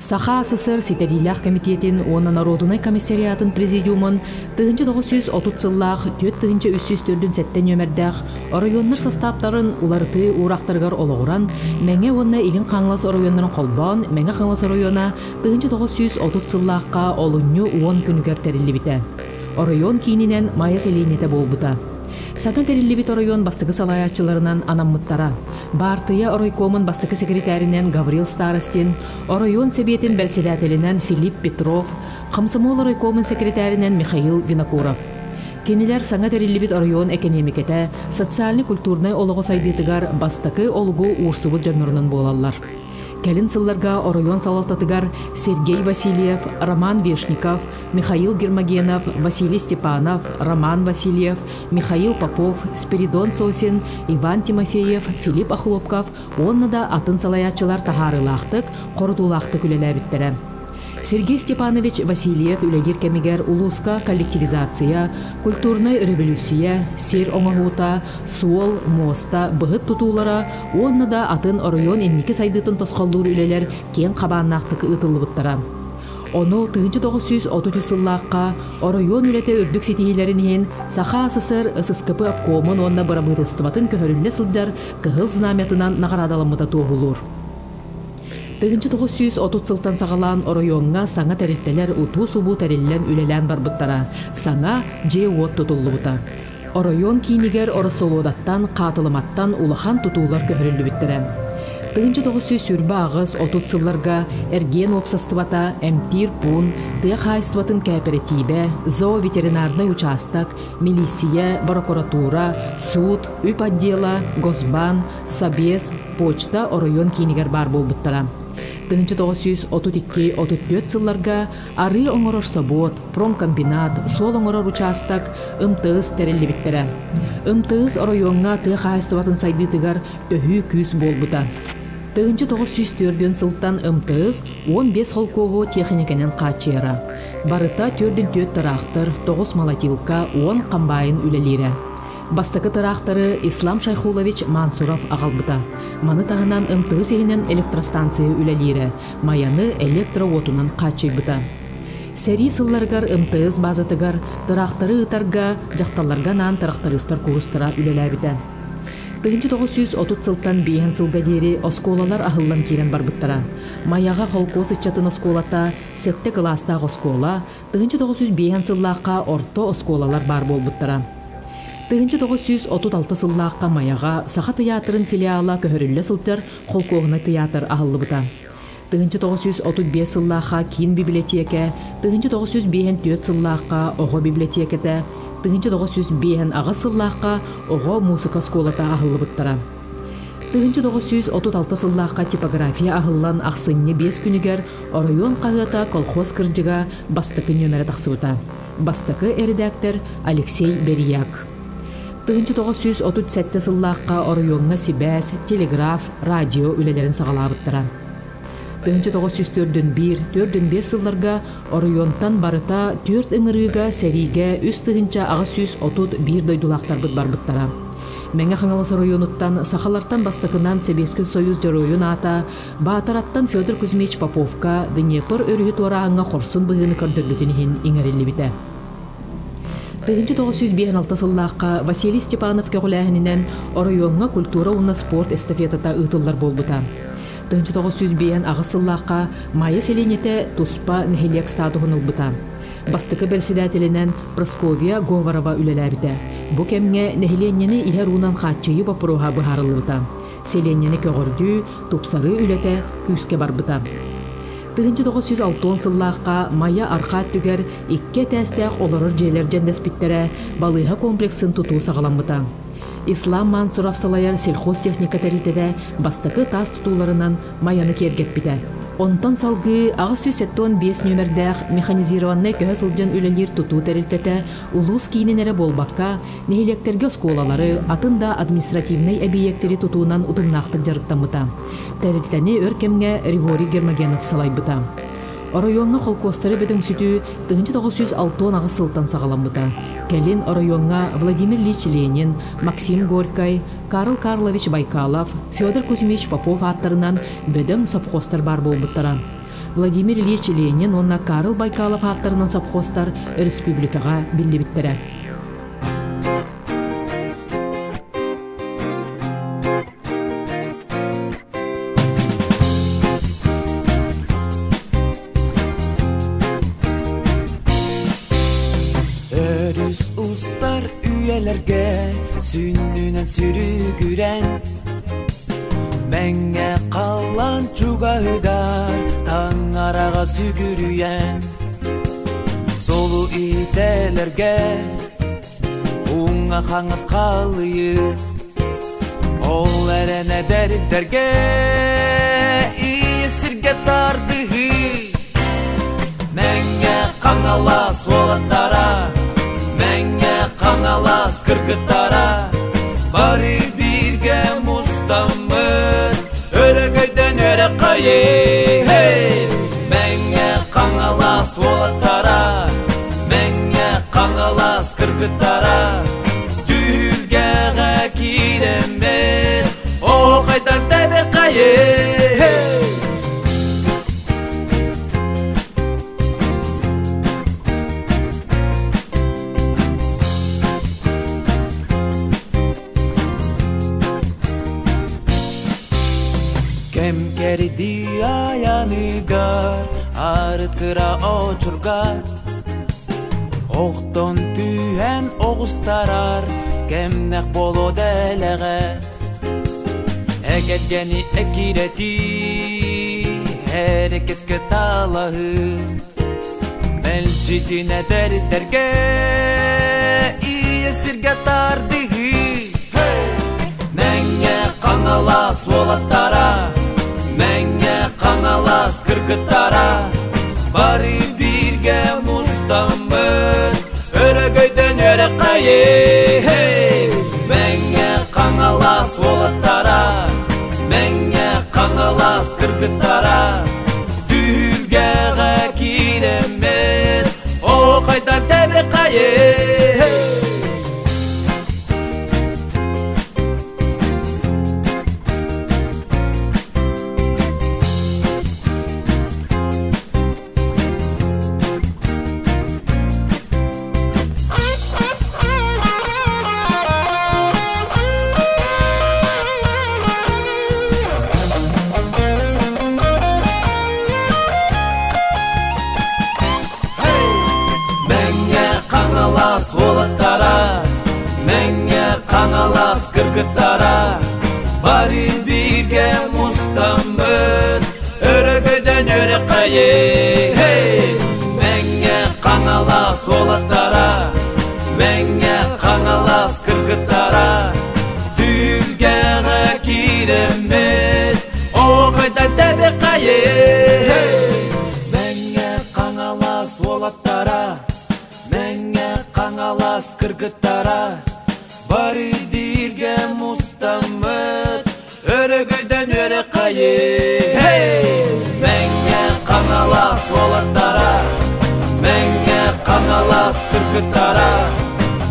Саха СССР ситэриилээх кэмитиэтин уонна норуодунай комиссариатын президиумун 1930 сыллаах 4347 нүөмэрдээх оройуоннар састааптарын уларытыы уураахтарыгар олоҕуран, Мэҥэ уонна Илин Хаҥалас оройуоннарын холбоон Мэҥэ Хаҥалас оройуона 1930 сыллаахха олунньу уон күнүгэр тэриллибитэ. Оройуон киининэн Майа сэлиэнньэтэ буолбута. Саҥа тэриллибит оройуон бастакы салайааччыларынан анаммыттара. Баартыйа оройкуомун бастакы секретаринэн Гаврил Старостин, оройуон сэбиэтин бэрэссэдээтэлинэн Филипп Петров, комсомол оройкуомун секретаринэн Михаил Винокуров. Кинилэр саҥа тэриллибит оройуон экэниэмикэтэ социальнай-культурнай олоҕу сайдыытыгар бастакы олугу уурсубут дьоннорунан буолаллар. Кэлин сылларга оройуон салалтатыгар Сергей Васильев, Роман Вешников, Михаил Гермогенов, Василий Степанов, Роман Васильев, Михаил Попов, Спиридон Сосин, Иван Тимофеев, Филипп Охлопков уонна да атын салайааччылар таһаарыылаахтык, хорутуулаахтык үлэлээбиттэрэ. Сергей Степанович Васильев үлэлиир кэмигэр улууска коллективизация, культурнай өрөбөлүүссүйэ, сир оҥоһуута, суол, муоста, быһыт тутуулара уонна да атын оройуон инники сайдыытын тосхоллуур үлэлэр киэҥ хабааннаахтык ыытыллыбыттара. Ону 1933 сыллаахха оройуон үлэтэ үрдүк ситиһиилэрин иһин Саха СССР ССКП обкомун уонна бырабыыталыстыбатын көһөрүллэ сылдьар Кыһыл Знамятынан наҕараадаламмыта туоһулуур. 1930 сылтан саҕалаан оройуоҥҥа саҥа тэрилтэлэр утуу-субуу тэриллэн үлэлээн барбыттара, саҥа дьиэ-уот тутуллубута. Оройуон киинигэр Ороссолуодаттан, Хаатылыматтан улахан тутуулар көһөрүллүбүттэрэ. 1928-30 сылларга эргиэн уопсастыбата, эмтиир пуун, тыа хаһаайыстыбатын кээпэрэтиибэ, зооветеринарнай учаастак, милииссийэ, борокуратуура, суут, үп отдела, госбаан, собес, почта оройуон киинигэр баар буолбуттара. 1932-34 сылларга арыы оҥорор собуот, промкомбинат, суол оҥорор учаастак, МТС тэриллибиттэрэ. МТС оройуоҥҥа тыа хаһаайыстыбатын сайдыытыгар төһүү күүс буолбута. 1904 сылтан МТС 15 холкуоһу тиэхиньикэнэн хааччыйара. Барыта 44 тыраахтар, 9 молотилка, 10 хамбаайын үлэлиирэ. Бастакы тыраахтары Ислам Шайхулович Мансуров аҕалбыта. Маны таһынан МТС иһинэн электростанция үлэлиирэ, Майаны электро-уотунан хааччыйбыта. Сэрии сылларыгар МТС базатыгар тыраахтары ыытарга дьахталларга анаан тырахтарыыстар куурустара үлэлээбитэ. 1930 сылтан биэһэн сылга диэри оскуолалар аһыллан киирэн барбыттара. Майаҕа холкуос ыччатын оскуолата, сэттэ кылаастаах оскуола, 1905 сыллаахха орто оскуолалар баар буолбуттара. 1936 сыллаахха Майаҕа Саха тыйаатырын филиала көһөрүллэ сылдьар холкуоһунай тыйаатыр аһыллыбыта. 1935 сыллаахха киин бибилэтиэкэ, 1954 сыллаахха оҕо бибилэтиэкэтэ, 1958 сыллаахха оҕо муусука оскуолата аһыллыбыттара. 1936 сыллаахха типография аһыллан ахсынньы биэс күнүгэр оройуон хаһыата «Колхоз кырдьыга» бастакы нүөмэрэ тахсыбыта. Бастакы эрэдээктэр Алексей Берияк. 1937 сыллаахха оройуоҥҥа сибээс, телеграф, радио үлэлэрин саҕалаабыттара. 1904 4-5 сылларга оройуонтан барыта түөрт ыҥырыыга сэриигэ 3831 дойдулаахтарбыт барбыттара. Мэҥэ Хаҥалас оройуонуттан сахалартан бастакынан Сэбиэскэй Союз Дьоруойун аата Баатараттан Федор Кузьмич Поповка Днепр өрүһү туорааһыҥҥа хорсун быһыыны көрдөрбүтүн иһин иҥэриллибитэ. 1956 сыллаахха Василий Степанов көҕүлээһининэн оройуоҥҥа культура уонна спорт эстафетата ыытыллар буолбута. 1958 сыллаахха Майа сэлиэнньэтэ туспа нэһилиэк статуһун ылбыта. Бастакы бэрэссэдээтэлинэн Прасковья Говорова үлэлээбитэ. Бу кэмҥэ нэһилиэнньэни иһэр уунан хааччыйыы боппуруоһа быһаарыллыбыта. Сэлиэнньэни көҕөрдүү, тупсарыы үлэтэ күүскэ барбыта. 1960 сыллаахха Майа арҕаа өттүгэр икки этээстээх олорор дьиэлэр дьэндэспиттэрэ, балыыһа комплексын тутуу саҕаламмыта. Ислам Мансуров салайар сельхозтехника тэрилтэтэ бастакы таас тутууларынан Майаны киэргэппитэ. Онтон салгыы 875 нүөмэрдээх механизированнай көһө сылдьан үлэлиир тутуу тэрилтэтэ улуус киинин эрэ буолбакка, нэһилиэктэргэ оскуолалары, атын да административнай эбийиэктэри тутуунан утумнаахтык дьарыктаммыта. Тэрилтэни өр кэмҥэ Риворий Гермогенов салайбыта. Оройуоҥҥа холкуостары бөдөҥсүтүү 1968 сылтан саҕаламмыта. Кэлин оройуоҥҥа Владимир Ильич Ленин, Максим Горькай, Карл Карлович Байкалов, Федор Кузьмич Попов ааттарынан бөдөҥ сопхуостар баар буолбуттара. Владимир Ильич Ленин уонна Карл Байкалов ааттарынан совхозтар республикаҕа биллибиттэрэ. Өрүс устар үйэлэргэ сүннүнэн сүрүгүрэн Мэҥэ халлаан чугаһыгар таҥараҕа сүгүрүйэн Солу иитэлэргэ уҥа хаҥас халыйы Ол эрэн эдэрдэргэ ийэ сиргэ тардыһыы Мэҥэ Хаҥалас уолаттара, Мэҥэ Хаҥалас кыргыттара бары бииргэ мустаммыт өрөгөйдөн үөрэххайы Мэҥэ Хаҥалас уолаттара, Мэҥэ Хаҥалас кыргыттара түһүлгэҕэ киирэммит оһуохайдан тэбэххайы. Кэм кэрдии айаныгар арыт кыра очурга Охтон түһэн оҕустарар кэмнэх боло дэлэҕэ Эгэлгэни эккирэтии Эрекескэ талаһыы Мэлдьитин эдэрдэргэ Ийэ сиргэ тардыһыы Мэҥэ Хаҥалас уолаттара Мэҥэ Хаҥалас кыргыттара Бары бииргэ мустаммыт Өрөгөйдөн үөрэххайы Мэҥэ Хаҥалас уолаттара Мэҥэ Хаҥалас кыргыттара Түһүлгэҕэ киирэммит Оһуохайдан тэбиэххэйи. Мэҥэ Хаҥалас уолаттара, Мэҥэ Хаҥалас кыргыттара бары бииргэ мустаммыт өрөгөйдөн үөрэххэйи. Мэҥэ Хаҥалас уолаттара, Мэҥэ Хаҥалас кыргыттара түһүлгэҕэ киирэммит оһуохайдан тэбиэххэйи. Мэҥэ Хаҥалас уолаттара, Мэҥэ Хаҥалас кыргыттара бары бииргэ мустаммыт өрөгөйдөн үөрэххэйи. Мэҥэ Хаҥалас уолаттара, Мэҥэ Хаҥалас кыргыттара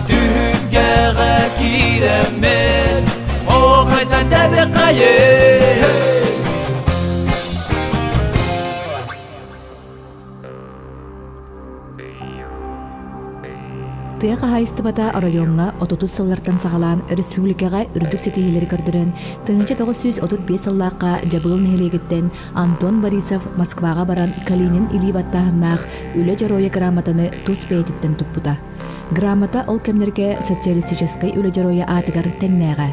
түһүлгэҕэ киирэммит оһуохайдан тэбиэххэйи. Тыа хаһаайыстыбата оройуоҥҥа 30 сыллартан саҕалаан республикаҕа үрдүк ситиһиилэри көрдөрөн, 1935 сыллаахха Дьабыыл нэһилиэгиттэн Антон Борисов Москваҕа баран Калинин илии баттааһыннаах Үлэ Дьоруойа грамотаны тус бэйэтиттэн туппута. Грамота ол кэмнэргэ Социалистическай Үлэ Дьоруойа аатыгар тэҥнээҕэ.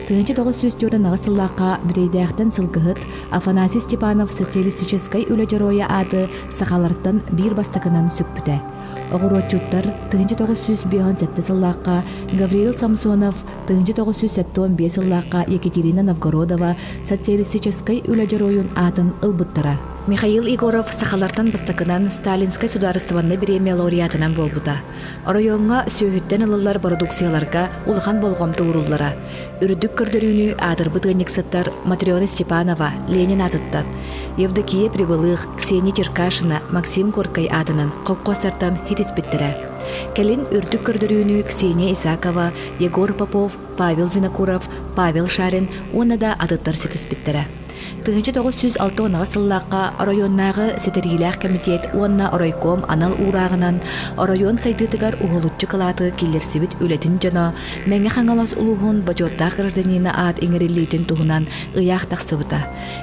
1948 сыллаахха Бүтэйдээхтэн сылгыһыт Афанасий Степанов Социалистическай Үлэ Дьоруойа ааты сахалартан биир бастакынан сүкпүтэ. Оҕуруотчуттар 1957 сыллаахха Гавриил Самсонов, 1975 сыллаахха Екатерина Новгородова Социалистическай Үлэ Дьоруойун аатын ылбыттара. Михаил Егоров сахалартан бастакынан Сталинскай судаарыстыбаннай бириэмийэ лауреатынан буолбута. Оройуоҥҥа сүөһүттэн ылыллар бородууксуйаларга улахан болҕомто ууруллара. Үрдүк көрдөрүүнү аатырбыт ыанньыксыттар Матрена Степанова Ленин аатыттан, Евдокия Прибылых, Ксения Черкашина, Максим Горькай аатынан холкуостартан хитиспиттэрэ. Кэлин үрдүк көрдөрүүнү Ксения Исакова, Егор Попов, Павел Винокуров, Павел Шарин уонна да атыттар ситиспиттэрэ. 1968 сыллаахха оройуоннааҕы ситэриилээх кэмитиэт уонна оройкуом анал уурааҕынан оройуон сайдыытыгар уһулуччу кылааты киллэрсибит үлэтин дьоно Мэҥэ Хаҥалас улууһун бочуоттаах гражданина аат иҥэриллиитин туһунан ыйаах тахсыбыта.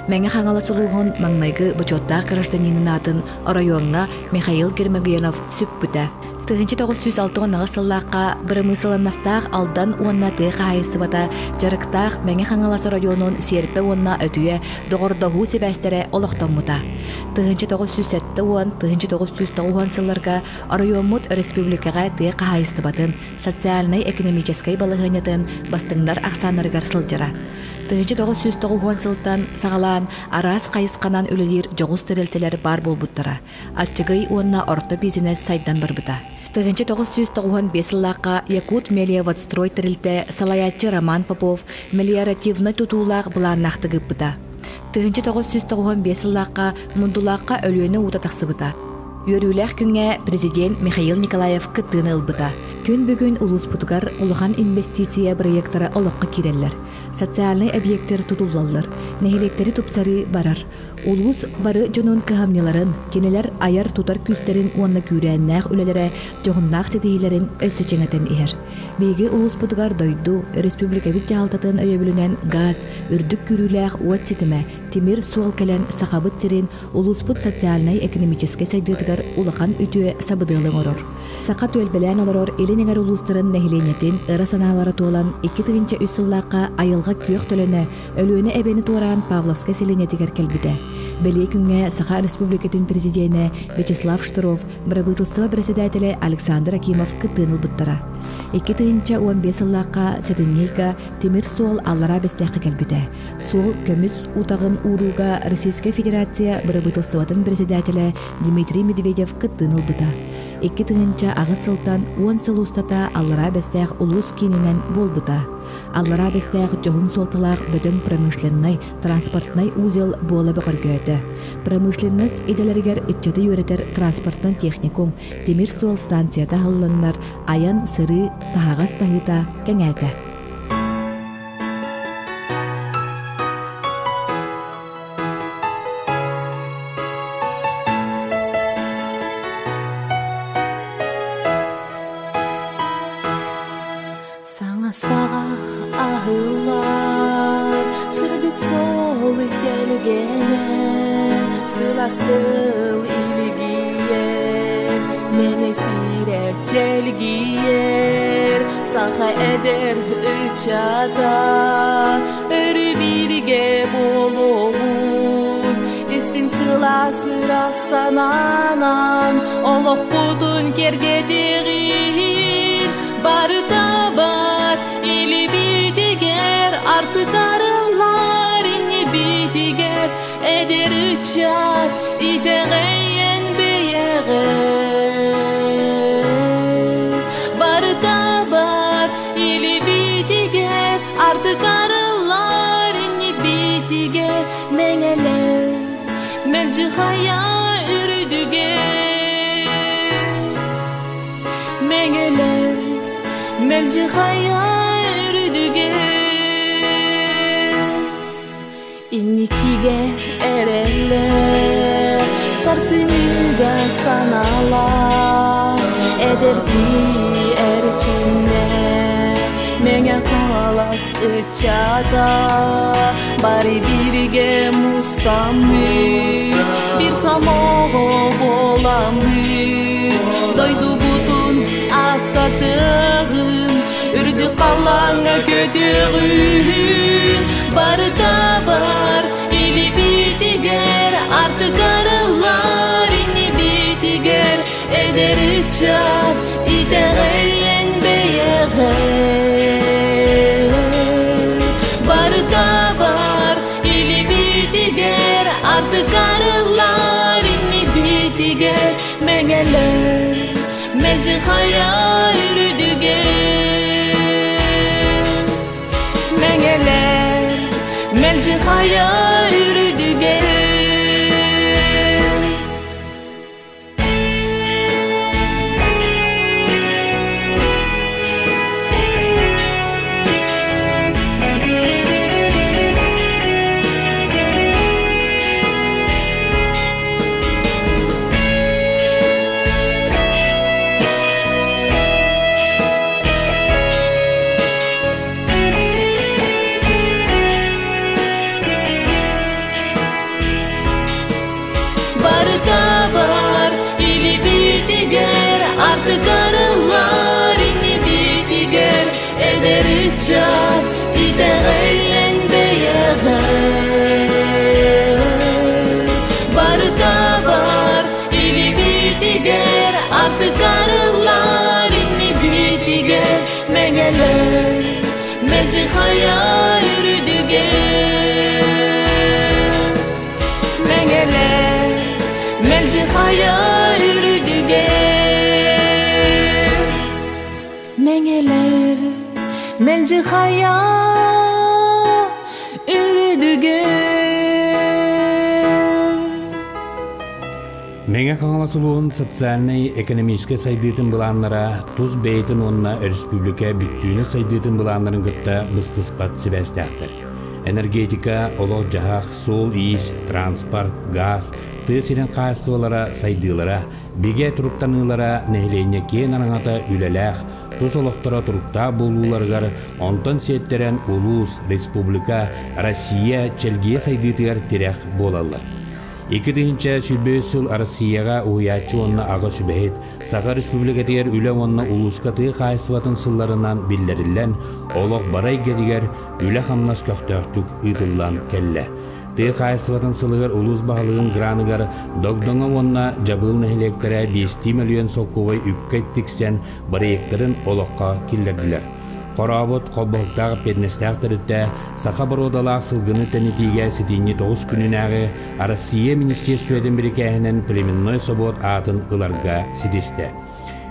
Мэҥэ Хаҥалас улууһун маҥнайгы бочуоттаах гражданинын аатын оройуоҥҥа Михаил Гермогенов сүкпүтэ. 1968 сыллаахха бырамыысыланнастаах Алдан уонна тыа хаһаайыстыбата дьарыктаах Мэҥэ Хаҥалас оройуонун Сиэрпэ уонна Өтүйэ доҕордоһуу сибээстэрэ олохтоммута. 1970-1990 сылларга оройуоммут өрөспүүбүлүкэҕэ тыа хаһаайыстыбатын социальнай-экономическай балаһыанньатын бастыҥнар ахсааннарыгар сылдьара. 1990 сылтан саҕалаан араас хайысханан үлэлиир дьоҕус тэрилтэлэр баар буолбуттара. Аччыгый уонна орто биисинэс сайдан барбыта. 1995 сыллаахха Якут Мелиоводстрой тэрилтэ салайааччы Роман Попов мелиоративнай тутуулаах былааннаахтык ыыппыта. 1995 сыллаахха Мундулаахха Өлүөнэ уута тахсыбыта. Үөрүүлээх күҥҥэ президент Михаил Николаев кыттыыны ылбыта. Күн бүгүн улууспутугар улахан инвестиция бырайыактара олоххо киирэллэр. Социальнай объектар тутуллаллар, нэһилиэктэри тупсарыы барар. Улуус бары дьонун кыһамньыларын, кинилэр айар-тутар күүстэрин уонна күүрээннээх үлэлэрэ дьоһуннаах ситиһиилэрин өссө чиҥэтэн иһэр. Биһиги улууспутугар дойду, өрөспүүбүлүкэбит дьаһалтатын өйөбүлүнэн газ, үрдүк күүрүүлээх уот ситимэ, тимир суол кэлэн Сахабыт сирин, улууспут социальнай-экономическай сайдыытыгар улахан үтүө сабыдыалы оҥорор. Саха түөлбэлээн олорор Илин эҥэр улуустарын нэһилиэнньэтин ыра санаалара туолан 2003 сыллаахха айылҕа күөх төлөнө Өлүөнэ эбэни туораан Павловскай сэлиэнньэтигэр кэлбитэ. Бэлиэ күҥҥэ Саха Республикатын президенэ Вячеслав Штыров, бырабыыталыстыба бэрэссэдээтэлэ Александр Акимов кыттыыны ылбыттара. 2015 сыллаахха сэтинньи ыйга тимир суол Аллараа Бэстээххэ кэлбитэ. Суол көмүс утаҕын уурууга Российскай Федерация бырабыыталыстыбатын бэрэссэдээтэлэ Дмитрий Медведев кыттыыны ылбыта. 2008 сылтан 10 сыл устата Аллараа Бэстээх улуус киининэн буолбута. Аллараа Бэстээх дьоһун суолталаах бөдөҥ промышленнай, транспортнай узел буола бөҕөргөөтө. Промышленность идэлэригэр ыччаты үөрэтэр транспортнай техникум, тимир суол станцията аһылланнар, айан, сырыы, таһаҕас таһыыта кэҥээтэ. Саҥа саҕах аһыллар, сырдык суол үктэлгэнэ, сылаас тыл илгийэр, мэҥэ сирэ чэлгийэр, саха эдэр ыччата өрүү бииргэ буолуоҕун, истиҥ сылаас ыра санаанан олохпутун киэргэтиэҕин. Барыта бар илибитигэр, артытарыллар иннибитигэр, эдэр ыччат итэҕэйэн бэйэҕэ. Барыта бар илибитигэр, артытарыллар иннибитигэр, мэҥэлэр мэлдьи хайа үрдүгэр. Мэҥэлэр мэлдьи хайа үрдүгэр. Инникигэ эрэллэр, сарсыныга санаалар, эдэрдии эрчимнэр, Мэҥэ Хаҥалас ыччата бары бииргэ мустаммыт, биир сомоҕо буоламмыт, дойдубутун ааттатыаҕын, үрдүк халлааҥҥа көтүөҕүн, барыта бар илибитигэр, артык арыллар иннибитигэр, эдэр ыччат итэҕэйэн бэйэҕэ. Барыта бар илибитигэр, артык арыллар иннибитигэр, мэҥэлэр мэлдьи хайа үрдүгэр. Мэҥэлэр мэлдьи хайа үрдүгэр. ыччат итэҕэйлэн бэйэҕэ Барыта бар илибитигэр артык арыллар иннибитигэр Мэҥэлэр мэлдьи хайа үрдүгэр Мэҥэлэр мэлдьи хайа үрдүгэр Мэҥэлэр мэлдьи хайа үрдүгэр Мэҥэ Хаҥалас улууһун социальнай-экономическай сайдыытын былааннара тус бэйэтин уонна өрөспүүбүлүкэ бүттүүнэ сайдыытын былааннарын кытта быстыспат сибээстээхтэр. Энергетика, олох-дьаһах, суол-иис, транспорт, гаас, тыа сирин хаһаайыстыбалара сайдыылара, бигэ туруктаныылара нэһилиэнньэ киэҥ араҥата үлэлээх, тус олохторо туруктаах буолууларыгар, онтон сиэттэрэн улуус, республика, Россия чэлгийэ сайдыытыгар тирэх буолаллар. 2023 сыл Россияҕа уһуйааччы уонна аҕа сүбэһит, Саха Республикатыгар үлэ уонна улууска тыа хаһаайыстыбатын сылларынан биллэриллэн, олох бары эйгэтигэр үлэ-хамнас көхтөөхтүк ыытыллан кэллэ. Тыа хаһаайыстыбатын сылыгар улуус баһылыгын граныгар Догдоҥо уонна Дьабыыл нэһилиэктэрэ биэстии мөлүйүөн солкуобай үпкэ тиксэн бырайыактарын олоххо киллэрдилэр. Хорообут холбоһуктаах эппиэтинэстээх тэрилтэ саха боруодалаах сылгыны тэнитиигэ сэтинньи тоҕус күнүнээҕи Россия министиэристибэтин бирикээһинэн племенной собуот аатын ыларга ситистэ.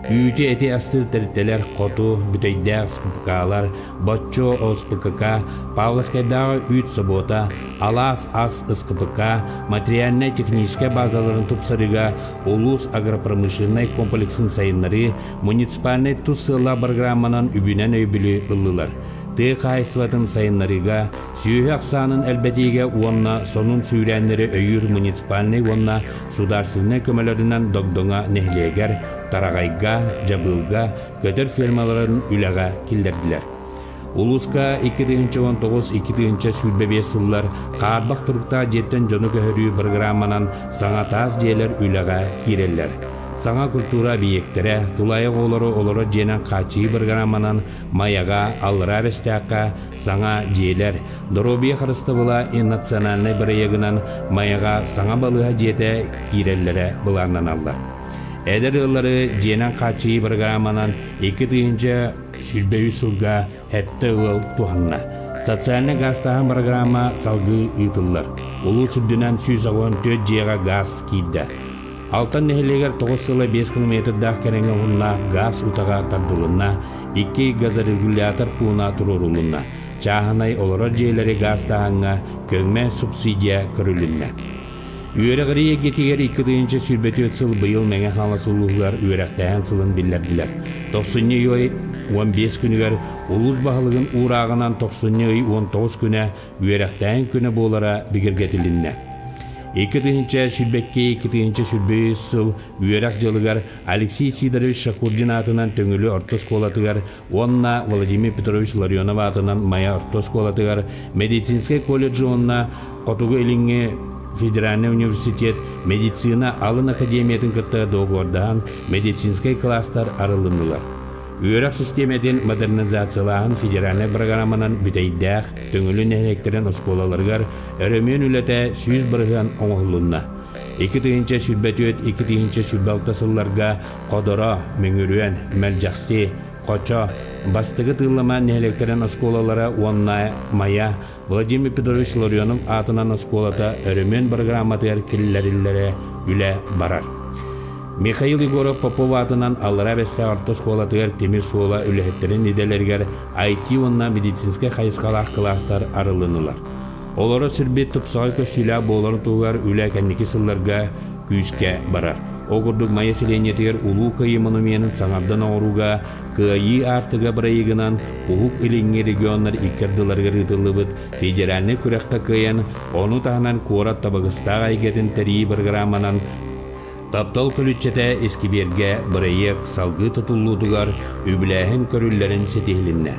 Үүтү эти астыыр тэрилтэлэр Хоту, Бүтэйдээх СПК-лар, Боччо ОСПКК, Павловскайдааҕы үүт собуота, Алаас ас СКПК материальнай-техническэй базаларын тупсарыыга улуус агропромышленнай комплексын сайыннарыы муниципальнай тус сыаллаах программанан үбүнэн өйөбүлү ыллылар. Тыа хаһаайыстыбатын сайыннарыыга, сүөһү ахсаанын элбэтиигэ уонна сонун сүүрээннэри өйүүр муниципальнай уонна судаарственнай көмөлөрүнэн Догдоҥо нэһилиэгэр, Тараҕайга, Дьабыылга көтөр фермаларын үлэҕэ киллэрдилэр. Улууска 2019-2025 сыллар хаарбах туруктаах дьиэттэн дьону көһөрүү бырагырааманан саҥа таас дьиэлэр үлэҕэ киирэллэр. Саҥа культура объектэрэ, тулаайах оҕолору олорор дьиэнэн хааччыйыы бырагырааманан Майаҕа, Аллараа Бэстээххэ саҥа дьиэлэр, Доруобуйа харыстабыла национальнай бырайыагынан Майаҕа саҥа балыыһа дьиэтэ киирэллэрэ былааннаналлар. Эдэр ыаллары дьиэнэн хааччыйыы бырагырааманан 2023 сылга сэттэ ыал туһанна. Социальнай гаастааһын бырагыраама салгыы ыытыллар. Улуус үрдүнэн 184 дьиэҕэ гаас киирдэ. Алтан нэһилиэгэр тоҕус сыла биэс километрдаах кэриҥэ уһуннаах гаас утаҕа тардылынна, икки газорегулятор пууна туруорулунна. Чааһынай олорор дьиэлэри гаастааһыҥҥа көҥмө субсидия көрүлүннэ. Үөрэҕирии эйгэтигэр 2024 сыл быйыл Мэҥэ Хаҥалас улууһугар үөрэхтээһин сылын биллэрдилэр. Тохсунньу ый 15 күнүгэр улуус баһылыгын уурааҕынан тохсунньу ый 19 күнэ үөрэхтээһин күнэ буолара бигэргэтилиннэ. 2022 2023 сыл үөрэх дьылыгар Алексей Сидорович Шахурдин аатынан Төҥүлү орто оскуолатыгар уонна Владимир Петрович Ларионов аатынан Майа орто оскуолатыгар медицинскэй колледж уонна Хотугу Илиҥҥи федеральнай университет медицина алын академиятын кытта договордаһан медицинскэй класстар арылыннылар. Үөрэх систиэмэтин модернизациялааһын федеральнай бырагырааманан бүтэйдээх Төҥүлү нэһилиэктэрин оскуолаларыгар өрөмүөн үлэтэ 100% оҥоһулунна. 2024-2026 сылларга Ходоро, Мөҥүрүөн, Мэлдьэхси, Хочо, Бастакы Тыыллама нэһилиэктэрин оскуолалара уонна Майа Владимир Петрович Ларионов аатынан оскуолата өрөмүөн бырагырааматыгар киллэриллэрэ үлэ барар. Михаил Егоров Попов аатынан Аллараа Бэстээх орто оскуолатыгар тимир суола үлэһиттэрин идэлэригэр IT уонна медицинскэй хайысхалаах кылаастар арылыннылар. Олоро сирбит тупсаҕай көстүүлээх буоларын туһугар үлэ кэнники сылларга күүскэ барар. Ол курдук Майа сэлиэнньэтигэр Улуу Кыайыы монуменын саҥардан оҥорууга Кыайыы аартыга бырайыгынан Уһук Илиҥҥи регионнар икки ардыларыгар ыытыллыбыт федеральнай күрэххэ кыайан, ону таһынан куорат табыгастаах эйгэтин тэрийии бырагырааманан Таптал көлүччэтэ искибиэргэ бырайыак салгыы тутуллуутугар үбүлээһин көрүллэрин ситиһилиннэ.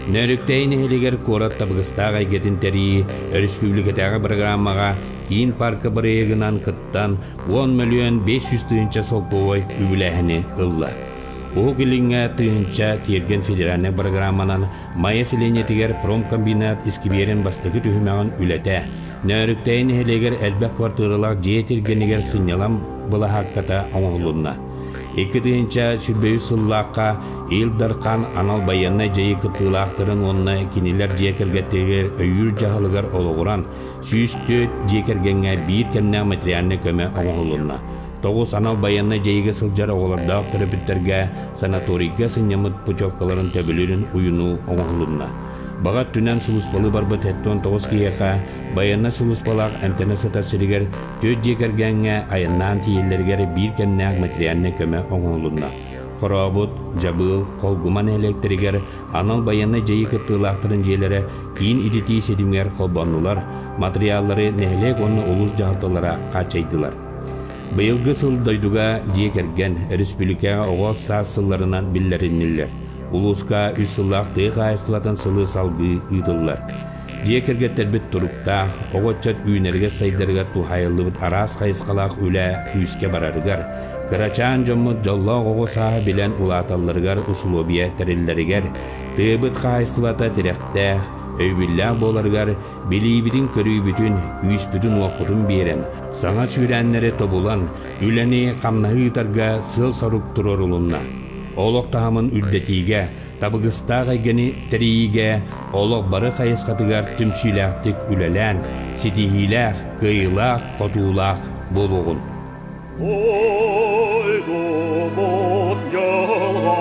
Нөөрүктээй нэһилиэгэр куорат табыгастаах эйгэтин тэрийии өрөспүүбүлүкэтээҕи бырагыраамаҕа киин парка бырайыагынан кыттан 10 мөлүйүөн 500 тыһыынча солкуобай үбүлээһини ылла. Уһук Илиҥҥэ тыһыынча тиэргэн федеральнай бырагырааманан Майа сэлиэнньэтигэр промкомбинат искибиэрин бастакы түһүмэҕин үлэтэ, Нөөрүктэйи нэһилиэгэр элбэх квартиралаах дьиэ тиргэнигэр сынньалаҥ былаһаакката оҥоһулунна. 2023 сыллаахха Ил Дархан анал байыаннай дьайыы кыттыылаахтарын уонна кинилэр дьиэ кэргэттэригэр өйүүр дьаһалыгар олоҕуран 104 дьиэ кэргэҥҥэ биир кэмнээх материальнай көмө оҥоһулунна. Тоҕус анал байыаннай дьайыыга сылдьар оҕолордоох төрөппүттэргэ санаторийга сынньаммыт путевкаларын төбөлүүрүн уйунуу оҥоһулунна. Баҕа өттүнэн сулууспалыы барбыт 79 киһиэхэ байыаннай сулууспалаах эмтэнэ сытар сиригэр түөрт дьиэ кэргэҥҥэ айаннаан тиийэллэригэр биир кэмнээх материальнай көмө оҥоһулунна. Хорообут, Дьабыыл, Холгума нэһилиэктэригэр анал байыаннай дьайыы кыттыылаахтарын дьиэлэрэ киин ититии ситимигэр холбоннулар, матырыйааллары нэһилиэк уонна улуус дьаһалталара хааччыйдылар. Быйылгы сыл дойдуга дьиэ кэргэн, өрөспүүбүлүкэҕэ оҕо саас сылларынан биллэриннилэр. Улууска үс сыллаах тыа хаһаайыстыбатын сылы салгыы ыытыллар. Дьиэ кэргэттэрбит туруктаах, оҕо-ыччат үүнэригэр-сайдарыгар туһаайыллыбыт араас хайысхалаах үлэ күүскэ барарыгар, кырачаан дьоммут дьоллоох оҕо сааһы билэн улааталларыгар усулуобуйа тэриллэригэр, тыабыт хаһаайыстыбата тирэхтээх, өйөбүллээх буоларыгар билиибитин-көрүүбүтүн, күүспүтүн-уохпутун биэрэн, саҥа сүүрээннэри тобулан, үлэни-хамнаһы ыытарга сыал-сорук туруорулунна. Олох таһымын үрдэтиигэ, табыгастаах эйгэни тэрийиигэ олох бары хайысхатыгар түмсүүлээхтик үлэлээн, ситиһиилээх, кыайыылаах, хотуулаах буолуоҕун. Ой, думут ялган.